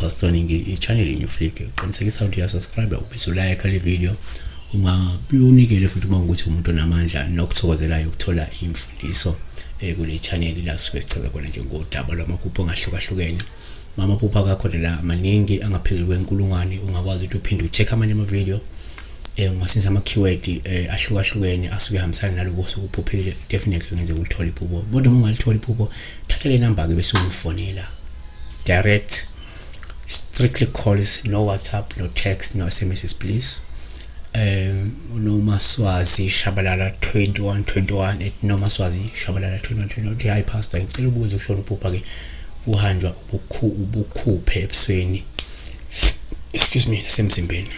Pastor Ningi, i-channel yenyu Flick. Qinisekisa ukuthi uyasubscribe ubese ulike le video. Ungabuye unikele futhi uma ukuthi umuntu onamandla nokuthokozelayo ukuthola imfundiso kule channel la sisuke sichaza khona nje ngodaba lwamaphupho angahlukahlukene. Amaphupho akakhona la maningi angaphezulu kwenkulungwane, ungakwazi ukuthi uphinde ucheck amanye ama-video, ungasebenzisa ama-keyword ahlukahlukene asuke ehambisana naloko osuke uphuphile. Definitely kungenzeka ulithole iphupho, kodwa uma ungalitholi iphupho, thatha le number-ke bese ungifonela direct, strictly calls, no WhatsApp, no text, no SMSs please. Nomaswazi Shabalala 2121 at Nomaswazi Shabalala 2121 uthi, "Hi Pastor, ngicela ubuze kushona uphupha ke uhanjwa ubukhuphe ebusweni, excuse me, nasemzimbeni."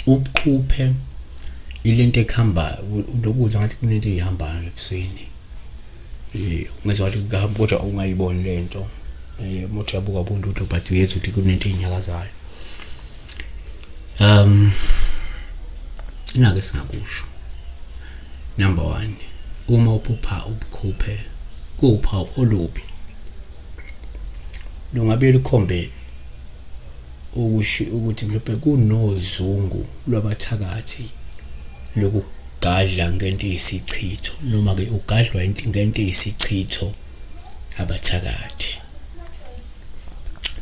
Ubukhuphe ilento ekuhamba lokudla, ngathi kunento eyihambayo ebusweni, ungezwa ngathi kuhamba kodwa ungayiboni lento. Uma uthi uyabuka buntuthu, but uyezwa ukuthi kunento eyinyakazayo. Nake singakusho, number 1, uma uphupha ubukhuphe, kuwuphawu olubi, lungabe lukhombe ukusho ukuthi mhlawumbe kunozungu lwabathakathi lokugadla ngento eyisichitho, noma ke ugadlwa ngento eyisichitho abathakathi.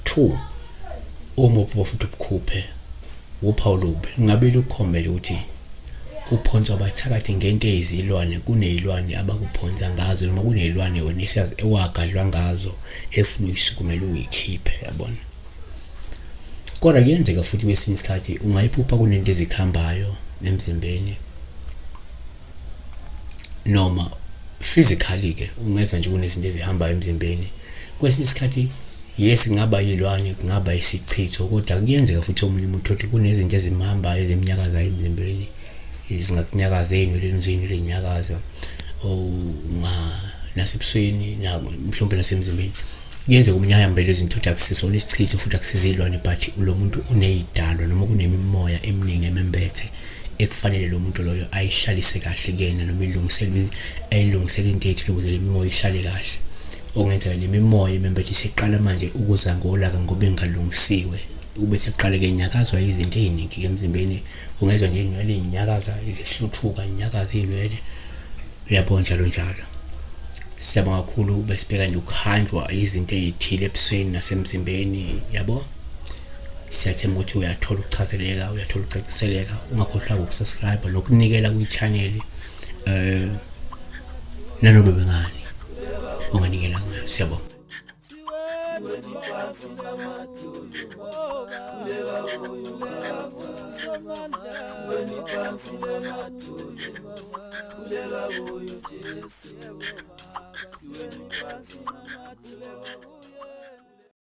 2, uma uphupha futhi ubukhuphe, uphawu lubi, ngabe lukhombele ukuthi uphonswa abathakathi ngento eyizilwane, kuneyilwane abakuphonsa ngazo, noma kuneyilwane wena ewagadlwa ngazo efuna uyisukumele uyikhiphe, yabona. Kodwa kuyenzeka futhi kwesinye isikhathi ungayiphupha kunento ezikhambayo emzimbeni, noma physically ke ungezwa nje kunezinto ezihambayo emzimbeni. Kwesinye isikhathi yes, kungaba yilwane, kungaba isichitho, kodwa kuyenzeka futhi omunye umuntu uthi kunezinto ezimhambayo ezimnyakazayo emzimbeni, zingakunyakaza ey'nweleni zey'nwele y'nyakaza, nasebusweni mhlawumbe nasemzimbeni. Kuyenzeka omunye ahambele izinto ukuthi akusisona isichitho futhi akusizilwane, but lo muntu uney'dalwa noma kunemimoya eminingi emembethe ekufanele lo muntu loyo ayihlalise kahle kuyena, noma ilungisele, ayilungisele into ethile ukuze le mimoya ihlale kahle. Okungenzeka le mimoya imembethe isiqala manje ukuza ngolaka ngoba ingalungisiwe, ube seqale-ke inyakazwa izinto ey'ningi-ke emzimbeni. Ungezwa nje iy'nwele iy'nyakaza, izihluthuka, inyakaza iy'nwele, uyabo, njalo njalo. Siyabonga kakhulu. Besibheka nje ukuhanjwa izinto ey'thile ebusweni nasemzimbeni, yabo. Siyathemba ukuthi uyathola ukuchazeleka, uyathola ukucaciseleka. Ungakhohlwa ukusubscribe nokunikela kwi-channel, nanoma bengani unganikela ngayo. Siyabonga. Siweni phansi.